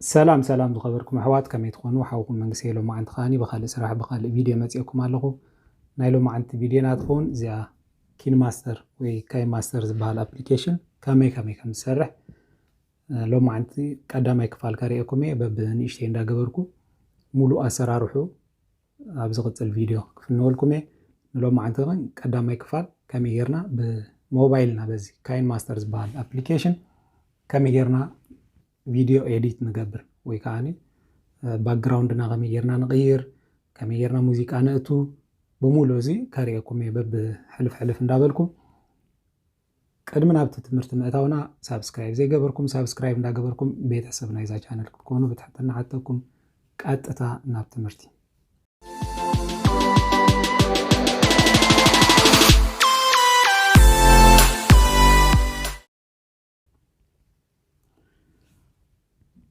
ሰላም ሰላም ዝኸበርኩም ኣሕዋት፣ ከመይ ትኾኑ? ሓውኩም መንግስቲ ሎማዓንቲ ከዓኒ ብኻልእ ስራሕ ብኻልእ ቪድዮ መፂኦኩም ኣለኹ። ናይ ሎማዓንቲ ቪድዮና ትኸውን እዚኣ ኪን ማስተር ወይ ካይን ማስተር ዝበሃል ኣፕሊኬሽን ከመይ ከመይ ከም ዝሰርሕ ሎማዓንቲ ቀዳማይ ክፋል ከርእየኩም እየ። በብንእሽተይ እንዳገበርኩ ሙሉእ ኣሰራርሑ ኣብ ዝቕፅል ቪድዮ ክፍንወልኩም እየ። ንሎማዓንቲ ግን ቀዳማይ ክፋል ከመይ ጌርና ብሞባይልና በዚ ካይን ማስተር ዝበሃል ኣፕሊኬሽን ከመይ ጌርና ቪድዮ ኤዲት ንገብር ወይ ከዓ ባክግራውንድና ከመይ ጌርና ንቕይር፣ ከመይ ጌርና ሙዚቃ ነእቱ፣ ብምሉእ እዚ ከርእየኩም እየ በብሕልፍ ሕልፍ እንዳበልኩ። ቅድሚ ናብቲ ትምህርቲ ምእታውና ሳብስክራይብ ዘይገበርኩም ሳብስክራይብ እንዳገበርኩም ቤተሰብ ናይዛ ቻነል ክትኮኑ ብትሕትና ሓተኩም። ቀጥታ ናብ ትምህርቲ።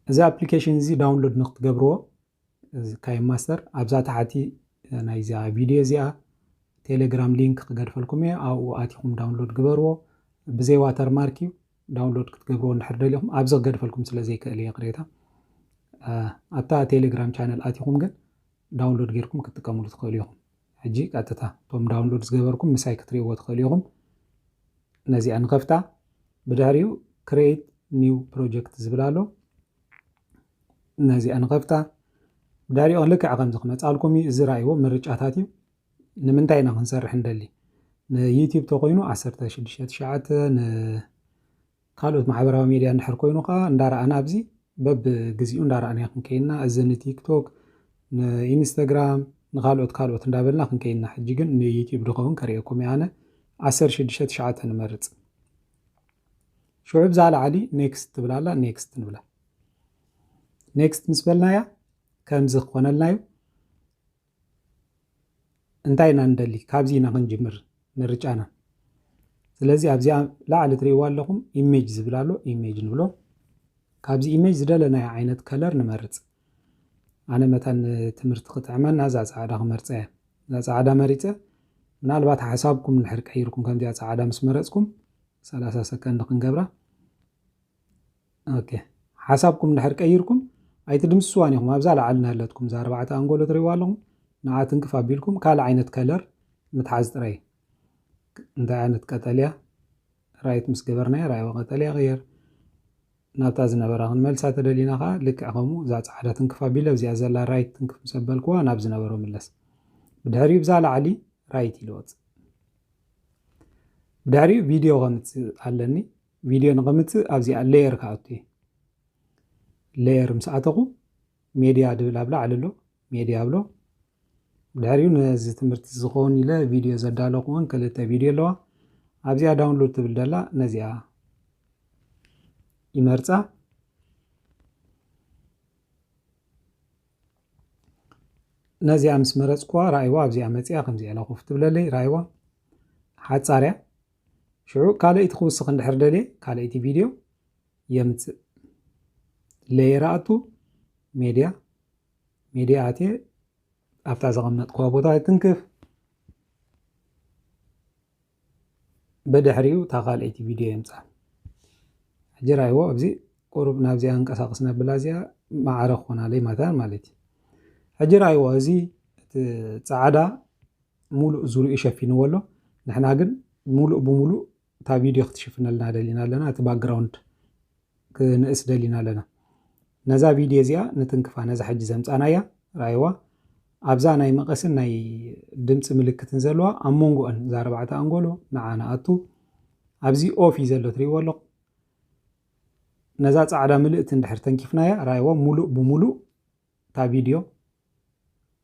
እዚ ኣፕሊኬሽን እዚ ዳውንሎድ ንክትገብርዎ፣ እዚ ካይን ማስተር ኣብዛ ታሕቲ ናይዛ ቪድዮ እዚኣ ቴሌግራም ሊንክ ክገድፈልኩም እየ። ኣብኡ ኣቲኹም ዳውንሎድ ግበርዎ። ብዘይ ዋተር ማርክ እዩ። ዳውንሎድ ክትገብርዎ እንድሕር ደሊኹም ኣብዚ ክገድፈልኩም ስለ ዘይክእል እየ ቅሬታ። ኣብታ ቴሌግራም ቻነል ኣቲኹም ግን ዳውንሎድ ጌርኩም ክትጥቀምሉ ትኽእሉ ኢኹም። ሕጂ ቀጥታ እቶም ዳውንሎድ ዝገበርኩም ምሳይ ክትርእይዎ ትኽእሉ ኢኹም። ነዚኣ ንኸፍታ። ብድሕሪኡ ክሬት ኒው ፕሮጀክት ዝብል ኣሎ። ነዚኣ ንኸፍታ። ብድሕሪኡ ልክዕ ከምዚ ክመፃልኩም እዩ። እዚ ራእይዎ ምርጫታት እዩ። ንምንታይ ኢና ክንሰርሕ እንደሊ? ንዩቲዩብ ተኮይኑ ዓሰርተ ሽዱሽተ ትሽዓተ፣ ንካልኦት ማሕበራዊ ሚድያ እንድሕር ኮይኑ ከዓ እንዳረኣና ኣብዚ በብግዚኡ እንዳረኣና ክንከይና፣ እዚ ንቲክቶክ፣ ንኢንስታግራም፣ ንካልኦት ካልኦት እንዳበልና ክንከይና። ሕጂ ግን ንዩቲዩብ ድኸውን ከርእየኩም እየ። ኣነ ዓሰርተ ሽዱሽተ ትሽዓተ ንመርፅ። ሽዑ ብዛ ላዕሊ ኔክስት ትብላላ፣ ኔክስት ንብላ። ኔክስት ምስ በልናያ ከምዚ ክኾነልና እዩ። እንታይ ኢና ንደሊ? ካብዚ ኢና ክንጅምር ምርጫና። ስለዚ ኣብዚኣ ላዕሊ ትርእይዋ ኣለኹም ኢሜጅ ዝብል ኣሎ፣ ኢሜጅ ንብሎ። ካብዚ ኢሜጅ ዝደለናዮ ዓይነት ከለር ንመርፅ። ኣነ መታን ትምህርቲ ክጥዕመና እዛ ፃዕዳ ክመርፀ እያ። እዛ ፃዕዳ መሪፀ። ምናልባት ሓሳብኩም እንድሕር ቀይርኩም ከምዚኣ ፃዕዳ ምስ መረፅኩም ሰላሳ ሰከንድ ክንገብራ። ኦኬ፣ ሓሳብኩም እንድሕር ቀይርኩም ኣይትድምስስዋን ኢኹም። ኣብዛ ላዕሊ ናለትኩም እዛ ኣርባዕተ ኣንጎሎ ትርእይዋ ኣለኹም፣ ንዓ ትንክፍ ኣቢልኩም ካልእ ዓይነት ከለር ምትሓዝ ጥራይ። እንታይ ዓይነት ቀጠልያ ራይት ምስ ገበርናዮ ራይዋ ቀጠልያ ቀየር። ናብታ ዝነበራ ክንመልሳ ተደሊና ከዓ ልክዕ ከምኡ እዛ ፃዕዳ ትንክፍ ኣቢለ ኣብዚኣ ዘላ ራይት ትንክፍ ምስ ኣበልክዋ ናብ ዝነበሮ ምለስ። ብድሕሪኡ ብዛ ላዕሊ ራይት ኢሉ ወፅእ። ብድሕሪኡ ቪድዮ ከምፅእ ኣለኒ። ቪድዮ ንኸምፅእ ኣብዚኣ ሌየር ክኣቱ እየ። ሌየር ምስ ኣተኹ ሜድያ ድብል ኣብ ላዕሊ ኣሎ፣ ሜድያ ብሎ። ድሕሪኡ ነዚ ትምህርቲ ዝኸውን ኢለ ቪድዮ ዘዳለኹ እውን ክልተ ቪድዮ ኣለዋ። ኣብዚኣ ዳውንሎድ ትብል ደላ ነዚኣ ይመርፃ። ነዚኣ ምስ መረፅኩዋ ራእይዋ ኣብዚኣ መፂኣ ከምዚኣ ኢላ ኮፍ ትብለለይ ራእይዋ ሓፃርያ። ሽዑ ካልኣይቲ ክውስኽ እንድሕር ደልየ ካልኣይቲ ቪድዮ የምፅእ። ሌየር ኣቱ ሜድያ፣ ሜድያ ኣትየ ኣብታ ዘቐመጥኩዋ ቦታ ትንክፍ። ብድሕሪኡ እታ ካልኣይቲ ቪድዮ የምፅኣ። ሕጂ ራይዎ ኣብዚ ቁሩብ ናብዚኣ እንቀሳቀስ ነብላ እዚኣ ማዕረ ክኾናለይ ማታን ማለት እዩ። ሕጂ ራይዎ እዚ እቲ ፃዕዳ ሙሉእ ዙሪኡ ሸፊንዎ ኣሎ። ንሕና ግን ሙሉእ ብሙሉእ እታ ቪድዮ ክትሽፍነልና ደሊና ኣለና። እቲ ባክግራውንድ ክንእስ ደሊና ኣለና። ነዛ ቪድዮ እዚኣ ንትንክፋ፣ ነዛ ሕጂ ዘምፃናያ ራይዋ ኣብዛ ናይ መቐስን ናይ ድምፂ ምልክትን ዘለዋ ኣብ መንጎአን እዛ ኣርባዕተ ኣንጎሎ ንዓ ንኣቱ። ኣብዚ ኦፍ እዩ ዘሎ ትሪእዎ ኣለኹም። ነዛ ፃዕዳ ምልእቲ እንድሕር ተንኪፍናያ ራይዋ ሙሉእ ብሙሉእ እታ ቪድዮ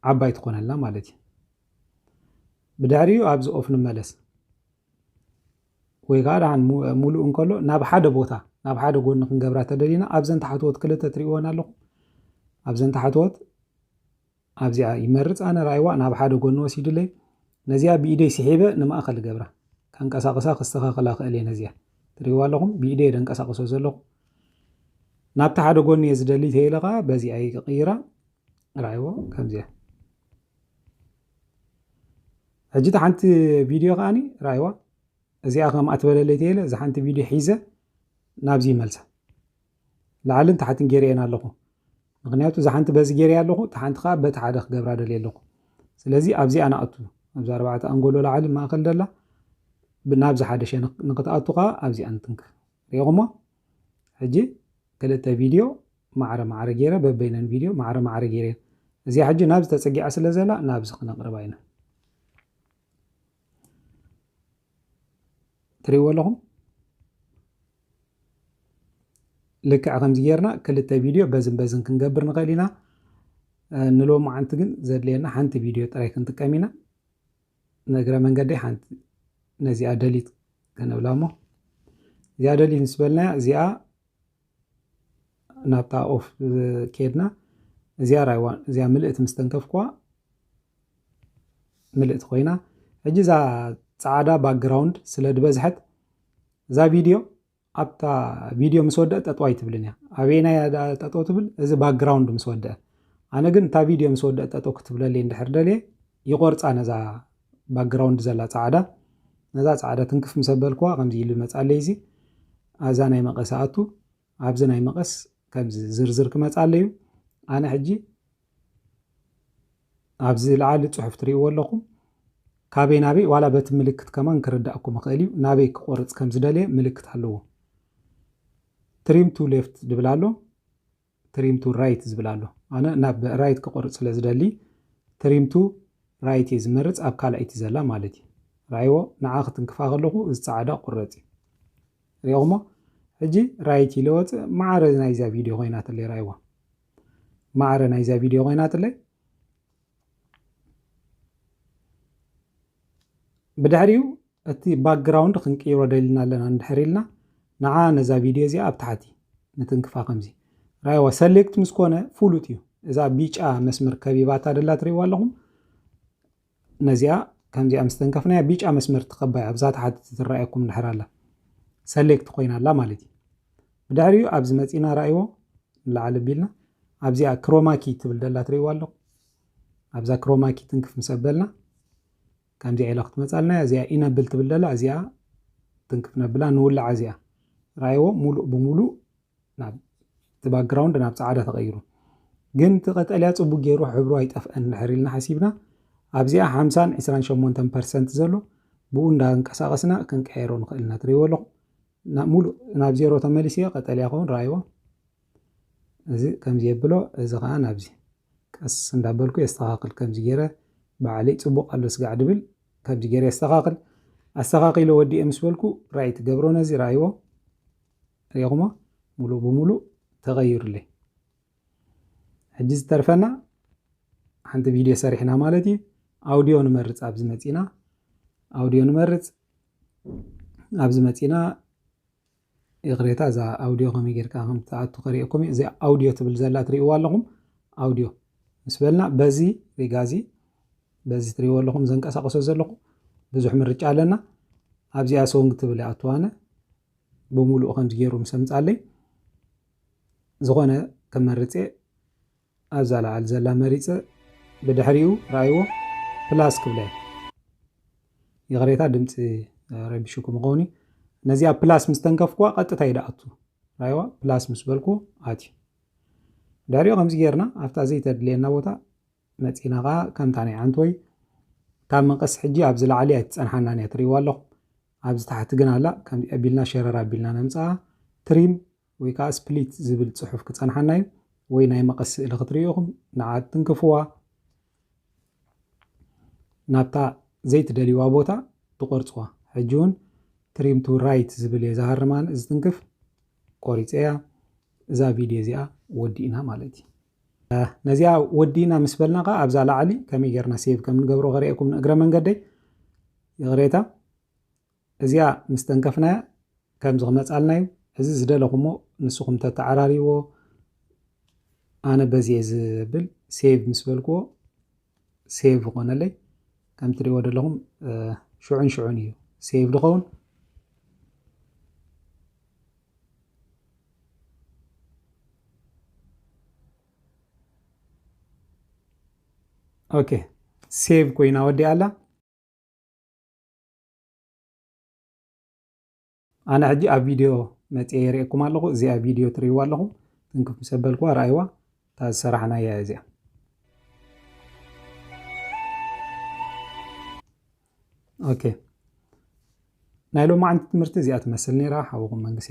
ዓባይ ትኾነልና ማለት እዩ። ብድሕሪኡ ኣብዚ ኦፍ ንመለስ። ወይ ከዓ ደሓን ሙሉእ እንከሎ ናብ ሓደ ቦታ ናብ ሓደ ጎኒ ክንገብራ ተደሊና ኣብዘን ታሕትዎት ክልተ ትሪእወን ኣለኹም። ኣብዘን ታሕትዎት ኣብዚኣ ይመርፅ ኣነ ራእይዋ ናብ ሓደ ጎኒ ወሲድለይ። ነዚኣ ብኢደይ ስሒበ ንማእኸል ገብራ ከንቀሳቕሳ ክስተኻኸላ ክእል እየ። ነዚኣ ትሪእዋ ኣለኹም ብኢደይ ደንቀሳቕሶ ዘለኹ ናብቲ ሓደ ጎኒ እየ ዝደሊ ተይለ ከዓ በዚኣ ይቅይራ። ራእይዎ ከምዚኣ ሕጂ እቲ ሓንቲ ቪድዮ ከዓኒ ራእይዋ እዚኣ ከም ኣትበለለይ ተይለ እዚ ሓንቲ ቪድዮ ሒዘ ናብዚ ይመልሳ። ላዕልን ታሕትን ገይረየን ኣለኹ። ምክንያቱ እዛ ሓንቲ በዚ ገይረ ኣለኹ፣ እታ ሓንቲ ከዓ በቲ ሓደ ክገብራ ደልየ ኣለኹ። ስለዚ ኣብዚኣ ንኣቱ፣ ኣብዛ ኣርባዕተ ኣንጎሎ ላዕሊ ማእከል ደላ ናብዚ ሓደ ሸነኽ ንክትኣቱ ከዓ ኣብዚኣ ንትንክፍ። ሪኢኹሞ? ሕጂ ክልተ ቪድዮ ማዕረ ማዕረ ገይረ፣ በበይነን ቪድዮ ማዕረ ማዕረ ገይረ። እዚኣ ሕጂ ናብዚ ተፀጊዓ ስለ ዘላ ናብዚ ክነቕርባ ኢና። ትሪእዎ ኣለኹም? ልክዕ ከምዚ ጌርና ክልተ ቪድዮ በዝን በዝን ክንገብር ንኽእል ኢና። ንሎማዓንቲ ግን ዘድልየና ሓንቲ ቪድዮ ጥራይ ክንጥቀም ኢና። ንእግረ መንገደይ ሓንቲ ነዚኣ ደሊት ክንብላ እሞ፣ እዚኣ ደሊት ምስ በልናያ እዚኣ ናብታ ኦፍ ኬድና፣ እዚኣ ራይዋ እዚኣ ምልእቲ ምስ ተንከፍኩዋ ምልእቲ ኮይና፣ ሕጂ እዛ ፃዕዳ ባክግራውንድ ስለ ዝበዝሐት እዛ ቪድዮ ኣብታ ቪድዮ ምስ ወደእ ጠጠው ኣይትብልን እያ። ኣበየናይ እያ ደኣ ጠጠው ትብል? እዚ ባክግራውንድ ምስ ወደአ። ኣነ ግን እታ ቪድዮ ምስ ወደእ ጠጠው ክትብለለይ እንድሕር ደልየ ይቆርፃ ነዛ ባክግራውንድ ዘላ ፃዕዳ። ነዛ ፃዕዳ ትንክፍ ምስ ኣበልኩዋ ከምዚ ኢሉ ይመፃለይ። እዚ ኣዛ ናይ መቐስ ኣቱ ኣብዚ ናይ መቐስ ከምዚ ዝርዝር ክመፃለይ እዩ። ኣነ ሕጂ ኣብዚ ላዕሊ ፅሑፍ ትሪእዎ ኣለኹም። ካበይ ናበይ ዋላ በቲ ምልክት ከማን ክርዳእኩም ይኽእል እዩ። ናበይ ክቆርፅ ከም ዝደልየ ምልክት ኣለዎ። ትሪም ቱ ሌፍት ዝብል ኣሎ፣ ትሪም ቱ ራይት ዝብል ኣሎ። ኣነ ናብ ራይት ክቆርፅ ስለ ዝደሊ ትሪም ቱ ራይት እየ ዝመርፅ፣ ኣብ ካልኣይቲ ዘላ ማለት እዩ። ራይዎ ንዓ ክትንክፋ ከለኹ እዚ ፃዕዳ ቁረፅ እዩ። ሪኦሞ ሕጂ ራይት ኢለ ወፅእ። ማዕረ ናይዛ ቪድዮ ኮይናትለይ ራይዋ። ማዕረ ናይዛ ቪድዮ ኮይናትለይ። ብድሕሪኡ እቲ ባክግራውንድ ክንቅይሮ ደሊና ኣለና እንድሕር ኢልና ንዓ ነዛ ቪድዮ እዚኣ ኣብ ታሕቲ ንትንክፋ። ከምዚ ራይዋ ሰሌክት ምስ ኮነ ፍሉጥ እዩ። እዛ ቢጫ መስመር ከቢባታ ደላ ትሪእዋ ኣለኹም። ነዚኣ ከምዚኣ ምስ ተንከፍናያ ቢጫ መስመር ትኸባይ ኣብዛ ታሕቲ ትረኣየኩም እንድሕር ኣላ ሰሌክት ኮይና ኣላ ማለት እዩ። ብድሕሪኡ ኣብዚ መፂና ራእይዎ ንላዕሊ ቢልና ኣብዚኣ ክሮማኪ ትብል ደላ ትሪእዋ ኣለኹም። ኣብዛ ክሮማኪ ትንክፍ ምስ ኣበልና ከምዚኣ ኢላ ክትመፃልና እዚኣ ኢነብል ትብል ደላ እዚኣ ትንክፍ ነብላ ንውላዓ እዚኣ ራእይዎ ሙሉእ ብሙሉእ ናብ እቲ ባክግራውንድ ናብ ፃዕዳ ተቐይሩ። ግን እቲ ቀጠልያ ፅቡቅ ገይሩ ሕብሩ ኣይጠፍአን እንድሕር ኢልና ሓሲብና ኣብዚኣ ሓምሳን ዕስራን ሸሞንተን ፐርሰንት ዘሎ ብኡ እንዳንቀሳቐስና ክንቀየሮ ንኽእል ኢና። ትሪእዎ ኣለኹም ሙሉእ ናብ ዜሮ ተመሊስዮ ቀጠልያ ኸውን ራእይዎ። እዚ ከምዚ የብሎ፣ እዚ ከዓ ናብዚ ቀስ እንዳበልኩ የስተኻኽል። ከምዚ ገይረ ባዕለይ ፅቡቅ ኣሎ ስጋዕ ድብል ከምዚ ገይረ የስተኻኽል። ኣስተኻኺለ ወዲኤ ምስ በልኩ ራይት ገብሮ ነዚ ራእይዎ። ሪኢኹሞ ሙሉእ ብሙሉእ ተቐይሩለይ። ሕጂ ዝተርፈና ሓንቲ ቪድዮ ሰሪሕና ማለት እዩ። ኣውዲዮ ንመርፅ ኣብዚ መፂና ኣውዲዮ ንመርፅ ኣብዚ መፂና ይቕሬታ እዛ ኣውዲዮ ከመይ ጌርካ ከም ትኣቱ ከርእየኩም እዩ። እዚ ኣውዲዮ ትብል ዘላ ትርእይዋ ኣለኹም። ኣውዲዮ ምስ በልና በዚ ሪጋ እዚ በዚ ትርእይዎ ኣለኹም ዘንቀሳቕሶ ዘለኹ ብዙሕ ምርጫ ኣለና። ኣብዚኣ ሶንግ ትብል ይኣትዋነ ብምሉኡ ከምዚ ገይሩ ምስ ኣምፃለይ ዝኾነ ከመርፅ እየ። ኣብዛ ላዕሊ ዘላ መሪፀ ብድሕሪኡ ራእይዎ ፕላስ ክብለ ይቕሬታ ድምፂ ረቢሽኩም ኸውን እዩ። ነዚኣ ፕላስ ምስ ተንከፍኩዋ ቀጥታ ይደኣቱ ራይዋ ፕላስ ምስ በልኩ ኣትዩ። ድሕሪኡ ከምዚ ጌርና ኣብታ ዘይተድልየና ቦታ መፂና ከዓ ከምታ ናይ ዓንትወይ ካብ መቐስ ሕጂ ኣብዚ ላዕሊ ኣይትፀንሓናን እያ ትርእይዋ ኣለኹም። ኣብዚ ታሕቲ ግን ኣላ ከምዚ ኣቢልና ሸረር ኣቢልና ነምፅኣ ትሪም ወይ ከዓ ስፕሊት ዝብል ፅሑፍ ክፀንሓና እዩ ወይ ናይ መቐስ ስእሊ ክትርእዩ ኢኹም። ንዓ ትንክፍዋ ናብታ ዘይትደልይዋ ቦታ ትቆርፅዋ። ሕጂ እውን ትሪም ቱ ራይት ዝብል እየ ዝሃርማን እዚ ትንክፍ ቆሪፀያ። እዛ ቪድዮ እዚኣ ወዲእና ማለት እዩ። ነዚኣ ወዲእና ምስ በልና ከዓ ኣብዛ ላዕሊ ከመይ ጌርና ሴቭ ከም ንገብሮ ከርእየኩም ንእግረ መንገደይ ይቕሬታ። እዚኣ ምስ ተንከፍናያ ከምዚ ክመፃልና እዩ። እዚ ዝደለኹሞ ንስኹም ተተዓራርይዎ። ኣነ በዚ እየ ዝብል ሴቭ ምስ በልክዎ ሴቭ ዝኾነለይ ከም ትሪእዎ ዘለኹም ሽዑን ሽዑን እዩ ሴቭ ዝኸውን። ኦኬ ሴቭ ኮይና ወዲኣ ኣላ። ኣነ ሕጂ ኣብ ቪድዮ መፅየ የርእየኩም ኣለኹ። እዚኣ ቪድዮ ትርእይዋ ኣለኹም። ትንክፍ ምስ ኣበልኩዋ ረኣይዋ። ዝሰራሕናያ እዚኣ። ኦኬ፣ ናይ ሎማዓንቲ ትምህርቲ እዚኣ ትመስል ነይራ። ሓውኹም መንግስቴ፣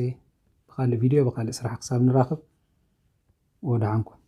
ብኻልእ ቪድዮ ብኻልእ ስራሕ ክሳብ ንራኸብ፣ ወደሓንኩም።